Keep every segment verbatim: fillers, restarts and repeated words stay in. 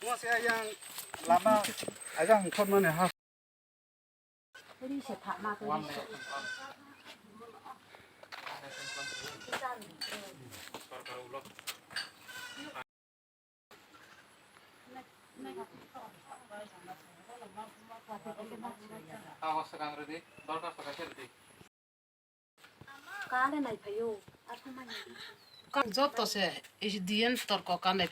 Mo se ayang lama, ayang khot mane ha. Joto se, is diyen torko kanai.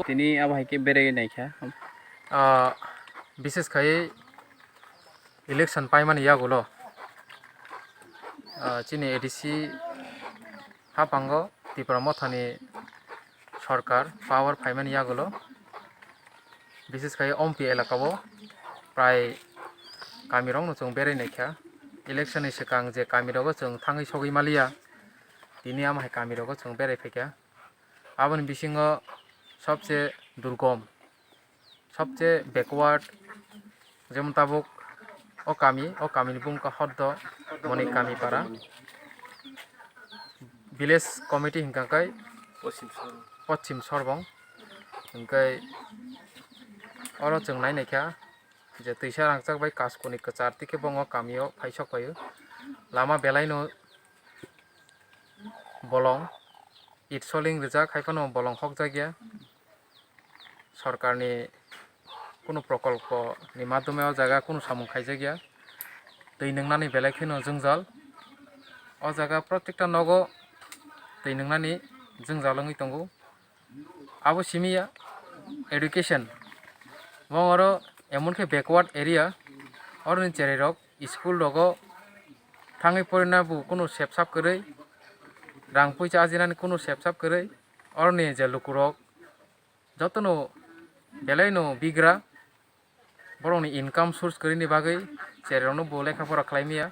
Tini abo hai khe berai naikha. Ah, bises khai election paimani yagulo, ah, chini A D C haphango Tipra Mothani sorkar power phaimani yagulo, bises khai Ompi elakao prai kamirokno chwng berai naikha. Election ni swkang je kamirogo chwng thangwi sogwi maliya, tini amo hai kamirogo chwng berai phaikha. Aboni bisingo sobse durgom, sobse backward, jemon tabuk o kami, o kamini bumung kha Hoddo, Monik Kami para. Village committee hinkha khe Poschim Sorbong. Hinkhe oro chwng nai naikha je twisa rangchak bai kaskoni kwchar tei khe bo o kamio phai sok phaio. Lama belaino bolong, it soling rijak, hai phano bolong hokjak ya. Sorkarni kunu prokolpo ni madhyome o jaga kunu samung khaijak ya. Twi nwngnani belai kheno jwngjal. O jaga protekta nogo twi nwngnani jwngjal wngwi tongo. Abo simi ya education. Bo oro emon khe backward area, oroni cherai rok school rogo thangwi porina bo kunu sepsap kwrwi, rang puisa ajinani kunu sepsap kwrwi, oroni je lukurok jotono belaino bigra, borokni income source kwrwini bagwi cherai rokno bo lekha pora khlai maya,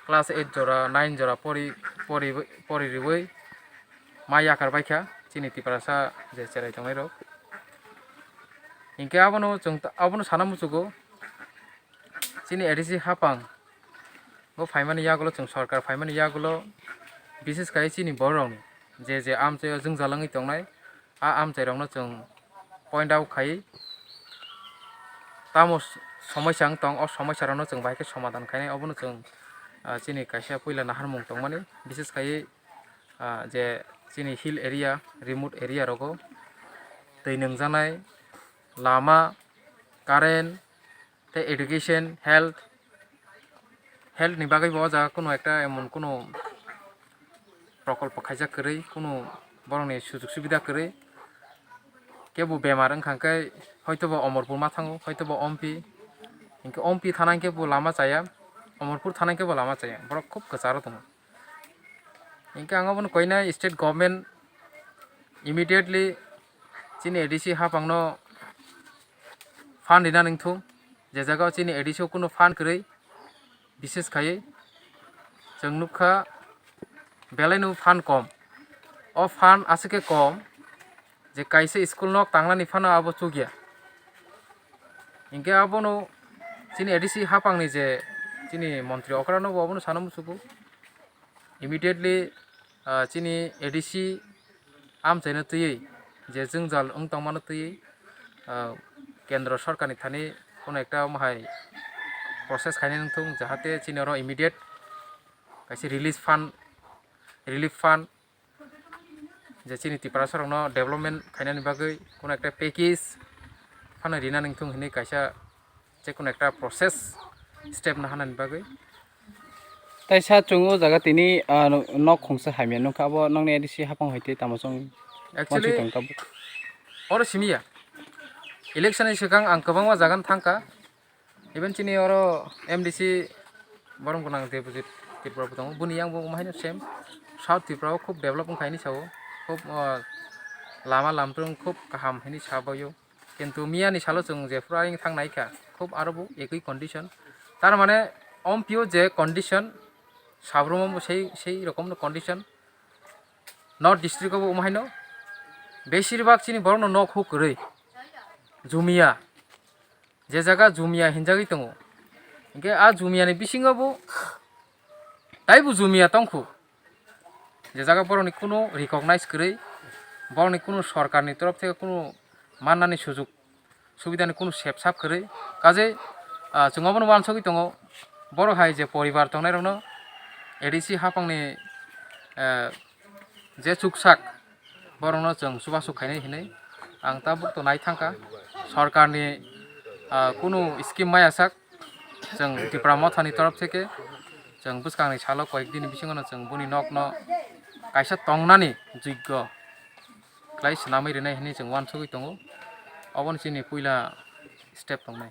class eight jora, nine jora pori, pori, pori riwi ma yakar baikha chini Tiprasa je cherai tongnai rok. Hinkhe abono chwng, abono sana muchugo, chini A D C hapang bo phaimani yagulo, chwng sorkar phaimani yagulo, bises khai chini bororokni je je amchaio jwngjal wngwi tongnai, a amchairokno chwng point out khai tamo s-, somoisa wng tong, o somoisarokno chwng bahai khe somadan khainai, obono chwng, ah, chini kaisa puila naharmung tongmani, bises khai, ah, je chini hill area, remote area rogo twi nwngjaknai lama, current, tei education, health, health ni bagwi bo o jaga kunu ekta emon kunu prokolpo khaijak kwrwi, kunu borokni sujug subida kwrwi. Kebo bemar wngkha khe hoito bo Omorpur ma thango, hoito bo Ompi, hinkhe Ompi thana hinkhe bo lama chaya, Omorpur thana hinkhe bo lama chaya, borok khub kwcharo tongo. Hinkhe ang abono koinai state government immediately chini A D C hapangno fund rina nangthung, je jaga o chini A D C o kunu fund kwrwi, bises khaiwi chwng nukha belaino fund kom. O fund aswk khe kom je kaisa school nok tangnani phano abo chukya. Hinkhe abono chini A D C hapangni je chini montri okrano bo abono sana muchugo. Immediately, ah, chini A D C amchaino twiwi je jwngjal wng tongmano twiwi, ah, kendro sorkarni thani kono ekta omo hai process khainai wngthung, jahate chini oro immediate kaisa release fund, relief fund, je chini Tiprasarokno development khainani bagwi kono ekta package phano rina nangthung hinwi kaisa je kono ekta process step naharnani bagwi. Taisa chwng o jaga tini, ah, nok khungsa hamya nukha, abo nokni A D C hapang hai tei tamo chwng. Actually, wansui tong tabuk. Oro simi ya. Election ni swkang ang kwbangma jaga no thangkha. Even chini oro M D C borom gwnang Debojit Tripura bo tongo. Boni yang bo omo haino same. South Tripura o khub develop wngkha hini sao. Khub, ah, lama lamtwrwng khub kaham hini sa baio. Kintu miya ni salo chwng jephuru ayang thang naikha, khub aro bo ekoi condition. Tar mane, ompio je condition, Sabromo bo sei, sei rokomno condition. North district o bo omo haino beshirbak chini borokno nok huk kwrwi, jumia, je jaga jumia hinjagwi tongo, hinkhe a jumia ni bisingo bo taibo jumia tongkhu. Je jaga borokni kunu recognize kwrwi, Borokni kunu sorkarni torof theke kunu mannani sujuk subidani kunu sepsap kwrwi. Kajei, ah, chwng obono uansugwi tongo, borok hai je poribar tongnairokno A D C hapangni, eh, je chuksak, borokno chwng chubachu khainai hinwi ang tabuk to nai thangkha. Sorkarni, ah, kunu scheme maya sak, chwng Tipra Mothani torof theke chwng bwskangni salo koyek dini bisingono chwng boni nokno kaisa tongnani joggo khlai swnamwi rwnai hinwi chwng uansugwi tongo. Oboni chini puila step tongnai.